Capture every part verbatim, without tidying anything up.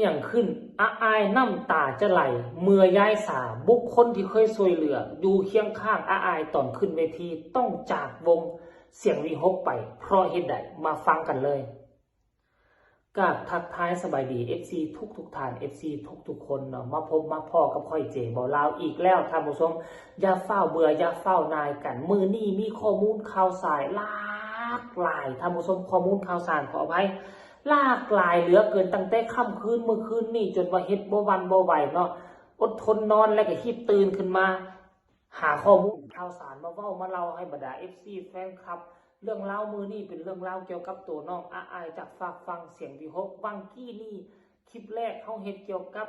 อย่างขึ้น อาอายน้ำตาจะไหล เมื่อยายสา บุคคลที่เคยช่วยเหลือ อยู่เคียงข้างอาอายตอนขึ้นเวที ต้องจากวงเสียงวีหกไป เพราะเหตุใด มาฟังกันเลย กราบทักทายสบายดี เอฟซี ทุกทุกท่าน เอฟซี ทุกทุกคนเนาะ มาพบมาพ้อกับข้อยเจเบาลาวอีกแล้วท่านผู้ชม อย่าฟ้าวเบื่อ อย่าฟ้าวหน่ายกัน มื้อนี้มีข้อมูลข่าวสารหลากหลายท่านผู้ชม ข้อมูลข่าวสาร ขออภัย หลากหลายเหลือเกิน ตั้งแต่ค่ำคืนเมื่อคืนนี้ จนว่าเฮ็ดบ่หวั่นบ่ไหวเนาะ อดทนนอนแล้วก็ฮีบตื่นขึ้นมา หาข้อมูลข่าวสารมาเว้ามาเล่าให้บรรดา เอฟซี แฟนคลับ เรื่องราวมื้อนี้เป็นเรื่องราวเกี่ยวกับตัวน้องอาอายจากฝากฝั่งเสียงวีหก วังกี้นี่ คลิปแรกเฮาเฮ็ดเกี่ยวกับ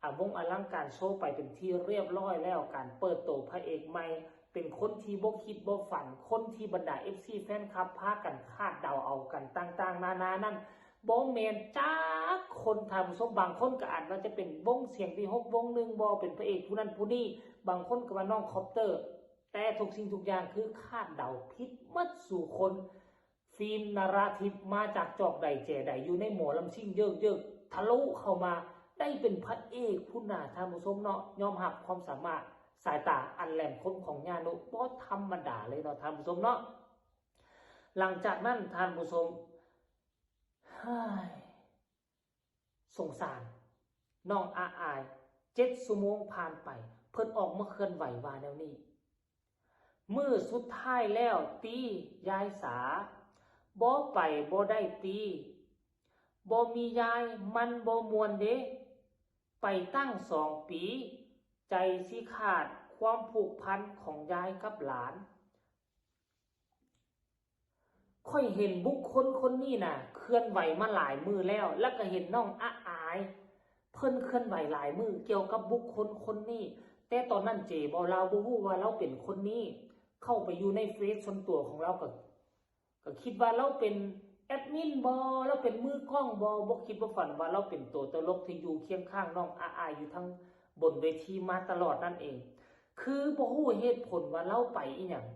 อ่ะ วงอลังการโชว์ไปเป็นที่เรียบร้อยแล้ว การเปิดตัวพระเอกใหม่ เป็นคนที่บ่คิดบ่ฝัน คนที่บรรดา เอฟซี แฟนคลับพากันคาดเดาเอากันต่างๆ นานานั่น บ่แม่นจักคนท่านผู้ชม บางคนก็อาจว่าจะเป็นวงเสียงวีหกวงหนึ่งบ่ เป็นพระเอกผู้นั้นผู้นี้ บางคนก็ว่าน้องคอปเตอร์ แต่ทุกสิ่งทุกอย่างคือคาดเดาผิดหมดสู่คน ฟิล์มนราทิพย์มาจากจอกใดแจใด อยู่ในหมอลำซิ่งเยิกๆ ทะลุเข้ามาได้เป็นพระเอกพุ้นน่ะท่านผู้ชมเนาะ ยอมรับความสามารถ สายตาอันแหลมคมของญาณุ บ่ธรรมดาเลยเนาะท่านผู้ชมเนาะ หลังจากนั้นท่านผู้ชม เฮ้ย สงสารน้องอาอาย เจ็ดชั่วโมงผ่านไป เพิ่นออกมาเคลื่อนไหวว่าแนวนี้ มื้อสุดท้ายแล้วติยายสา บ่ไปบ่ได้ติ บ่มียายมันบ่ม่วนเด้ ไปตั้งสองปี ใจสิขาด ความผูกพันของยายกับหลาน ข้อยเห็นบุคคลคนนี้น่ะ เคลื่อนไหวมาหลายมื้อแล้ว แล้วก็เห็นน้องอาอาย เพิ่นเคลื่อนไหวหลายมื้อเกี่ยวกับบุคคลคนนี้ แต่ตอนนั้นเจเบาลาวบ่ฮู้ว่าลาวเป็นคนนี้ เข้าไปอยู่ในเฟซส่วนตัวของลาวก็ ก็คิดว่าลาวเป็นแอดมินบ่ ลาวเป็นมือกล้องบ่ บ่คิดบ่ฝันว่าลาวเป็นตัวตลกที่อยู่เคียงข้างน้องอาอายอยู่ทั้งบนเวทีมาตลอดนั่นเอง คือบ่ฮู้เหตุผลว่าลาวไปอิหยัง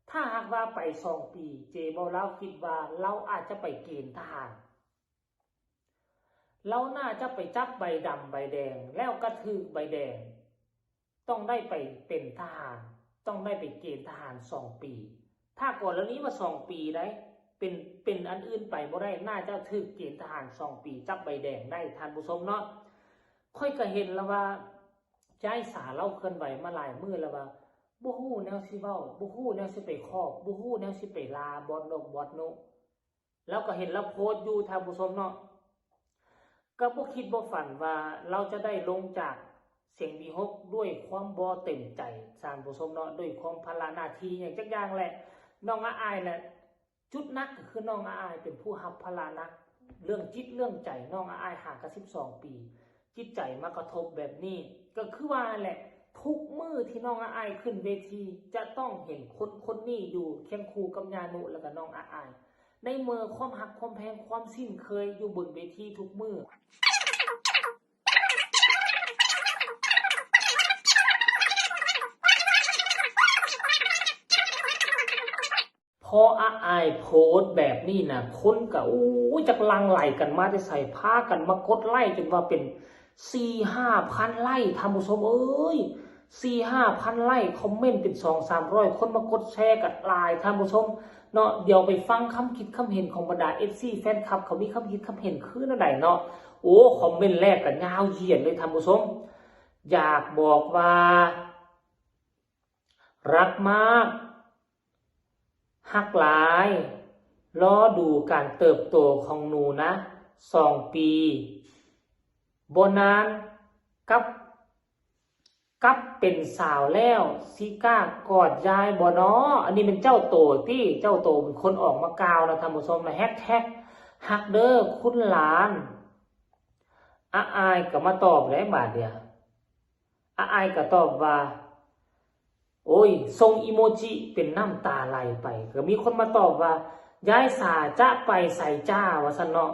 ถ้าหากว่าไปสองปี เจเบาลาวคิดว่าลาวอาจจะไปเกณฑ์ทหาร ลาวน่าจะไปจับใบดำใบแดง แล้วกะถืกใบแดง ต้องได้ไปเป็นทหาร ต้องได้ไปเกณฑ์ทหารสองปี ถ้ากรณีว่าสองปีได้ เป็น เป็นอันอื่นไปบ่ได้ น่าจะถืกเกณฑ์ทหารสองปี จับใบแดงได้ท่านผู้ชมเนาะ ข้อยก็เห็นแล้วว่า ยายสาลาวเคลื่อนไหวมาหลายมื้อแล้วว่า บ่ฮู้แนวสิเว้า บ่ฮู้แนวสิไปคอบ บ่ฮู้แนวสิไปลาบอสนกบอสนุ ลาวก็เห็นลาวโพสต์อยู่ท่านผู้ชมเนาะ ก็บ่คิดบ่ฝันว่าลาวจะได้ลงจากเสียงวีหกด้วยความบ่เต็มใจท่านผู้ชมเนาะ ด้วยความภาระหน้าที่หยังจักอย่างแหละ น้องอาอายแหละ จุดหนักก็คือน้องอาอายเป็นผู้รับภาระหนัก เรื่องจิตเรื่องใจ น้องอาอายห่างกันสิบสองปี จิตใจมากระทบแบบนี้ ก็คือว่าแหละ ทุกมื้อที่น้องอาอายขึ้นเวที จะต้องเห็นคนคนนี้อยู่เคียงคู่กับญาณุแล้วก็น้องอาอาย ในเมื่อความฮักความแพงความสิ้นเคยอยู่บนเวทีทุกมื้อ พออาอายโพสต์แบบนี้นะ คนก็ โอ้ย จักหลั่งไหลกันมาแต่ไส พากันมากดไลค์จนว่าเป็นสี่ห้าพันไลค์ ท่านผู้ชมเอ้ย สี่ห้าพันไลค์ คอมเมนต์เป็นสองสามร้อย คนมากดแชร์กันหลาย ท่านผู้ชมเนาะ เดี๋ยวไปฟังคำคิดคำเห็นของบรรดา เอฟซี แฟนคลับ เขามีคำคิดคำเห็นคือแนวใดเนาะ โอ้ คอมเมนต์แรกก็ยาวเหยียดเลยท่านผู้ชม อยากบอกว่า รักมาก ฮักหลาย รอดูการเติบโตของหนูนะ สองปี บ่นาน กับ กับเป็นสาวแล้ว สิกล้ากอดยายบ่น้อ อันนี้เป็นเจ้าโตตี้ เจ้าโตเป็นคนออกมากล่าวนะท่านผู้ชมนะ แฮชแท็กฮักเด้อคุณหลาน อาอายก็มาตอบได้บาดเดียว อาอายก็ตอบว่า โอ้ย ส่งอีโมจิเป็นน้ำตาไหลไป ก็มีคนมาตอบว่า ยายสาจะไปไสจ้า ว่าซั่นเนาะ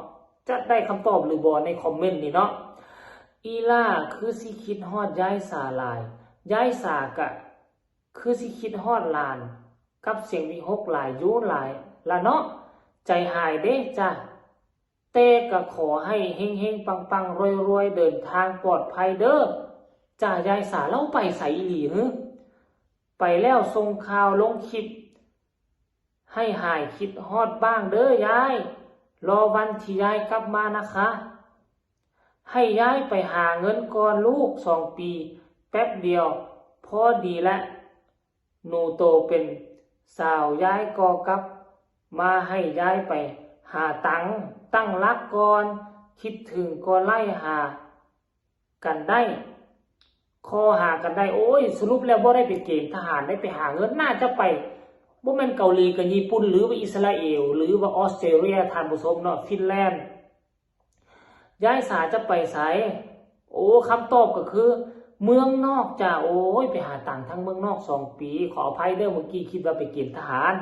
จะได้คำตอบหรือบ่ในคอมเมนต์นี่เนาะ อีหล่าคือสิคิดฮอดยายสาหลาย ยายสากะคือสิคิดฮอดหลาน กับเสียงวีหกหลายอยู่หลายละเนาะ ใจหายเด้จ้า แต่ก็ขอให้เฮงๆ ปังๆ รวยๆ เดินทางปลอดภัยเด้อ จ้ายายสา ลาวไปไสอีหลีหึ ไปแล้วส่งข่าวลงคลิป ให้หายคิดฮอดบ้างเด้อยาย รอวันที่ยายกลับมานะคะ ให้ยายไปหาเงินก่อนลูก สองปี แป๊บเดียว พอดีและ หนูโตเป็นสาวยายก็กลับมา ให้ยายไปหาตังค์ ตั้งหลักก่อน คิดถึงก็ไล่หากันได้ คอหากันได้ โอ้ย สรุปแล้วบ่ได้ไปเกณฑ์ทหาร ได้ไปหาเงิน น่าจะไป บ่แม่นเกาหลีกับญี่ปุ่น หรือว่าอิสราเอล หรือว่าออสเตรเลีย ท่านผู้ชมเนาะ ฟินแลนด์ ยายสาจะไปไส โอ้ คำตอบก็คือ เมืองนอกจ้า โอ้ย ไปหาตังค์ทางเมืองนอก สองปี ขออภัยเด้อ เมื่อกี้คิดว่าไปเกณฑ์ทหาร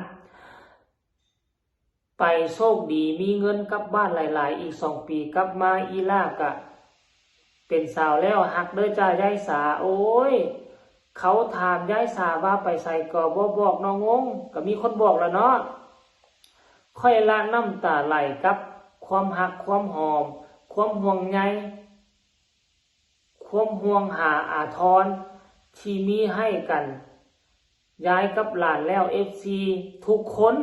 ไปโชคดี มีเงินกลับบ้านหลายๆ อีก สองปี กลับมาอีหล่ากะเป็นสาวแล้ว ฮักเด้อจ้ายายสา โอ้ย เขาถามยายสาว่าไปไสก็บ่บอก น้องงง ก็มีคนบอกแล้วเนาะ ข้อยละน้ำตาไหลกับความฮัก ความหอม ความห่วงใย ความห่วงหาอาทรที่มีให้กัน ยายกับหลานแล้ว เอฟซี ทุกคน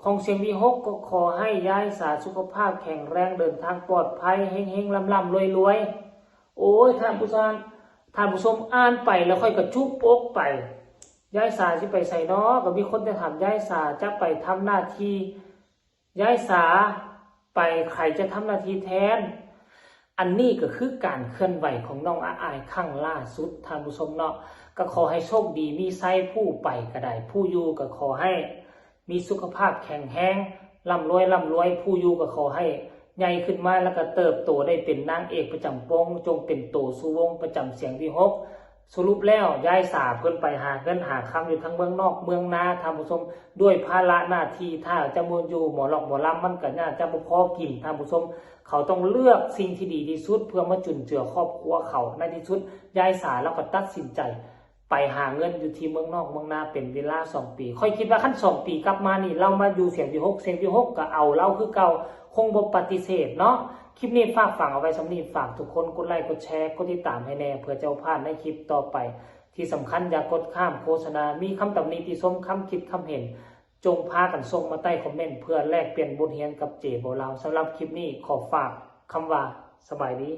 ของเสียงวีหก ก็ขอให้ยายสาสุขภาพแข็งแรง เดินทางปลอดภัย เฮงๆ ร่ำๆ รวยๆ โอ้ย ท่านผู้ชม ท่านผู้ชม อ่านไปแล้วข้อยก็จุกอกไป ยายสาสิไปไสน้อ ก็มีคนจะถาม ยายสาจะไปทำหน้าที่ ยายสาไป ใครจะทำหน้าที่แทน อันนี้ก็คือการเคลื่อนไหวของน้องอาอายครั้งล่าสุด ท่านผู้ชมเนาะ ก็ขอให้โชคดี มีไซผู้ไปก็ได้ ผู้อยู่ก็ขอให้มีสุขภาพแข็งแรง ร่ำรวยร่ำรวย ผู้อยู่ก็ขอให้ใหญ่ขึ้นมาแล้วก็เติบโตได้เป็นนางเอกประจำวง จงเป็นโตสู่วงประจำเสียงวีหก สรุปแล้วยายสาเพิ่นไปหาเงินหาคำอยู่ทางเมืองนอกเมืองนา ท่านผู้ชม ด้วยภาระหน้าที่ ถ้าจะมาอยู่หมอลอกหมอลำ มันก็น่าจะบ่พอกิน ท่านผู้ชม เขาต้องเลือกสิ่งที่ดีที่สุดเพื่อมาจุนเจือครอบครัวเขา ในที่สุดยายสาลาวก็ตัดสินใจไปหาเงินอยู่ที่เมืองนอกเมืองนาเป็นเวลา สองปี ข้อยคิดว่าคัน สองปี กลับมานี่ ลาวมาอยู่เสียงวีหก เสียงวีหกก็เอาลาวคือเก่า คงบ่ปฏิเสธเนาะ คลิปนี้ฝากฝังเอาไว้ส่ำนี้ ฝากทุกคนกดไลค์กดแชร์กดติดตามให้แน่ เพื่อจะบ่พลาดในคลิปต่อไป ที่สำคัญอย่ากดข้ามโฆษณา มีคำตำหนิติชม คำคิดคำเห็น จงพากันส่งมาใต้คอมเมนต์ เพื่อแลกเปลี่ยนบทเรียนกับเจบ่าวลาว สำหรับคลิปนี้ขอฝากคำว่าสบายดี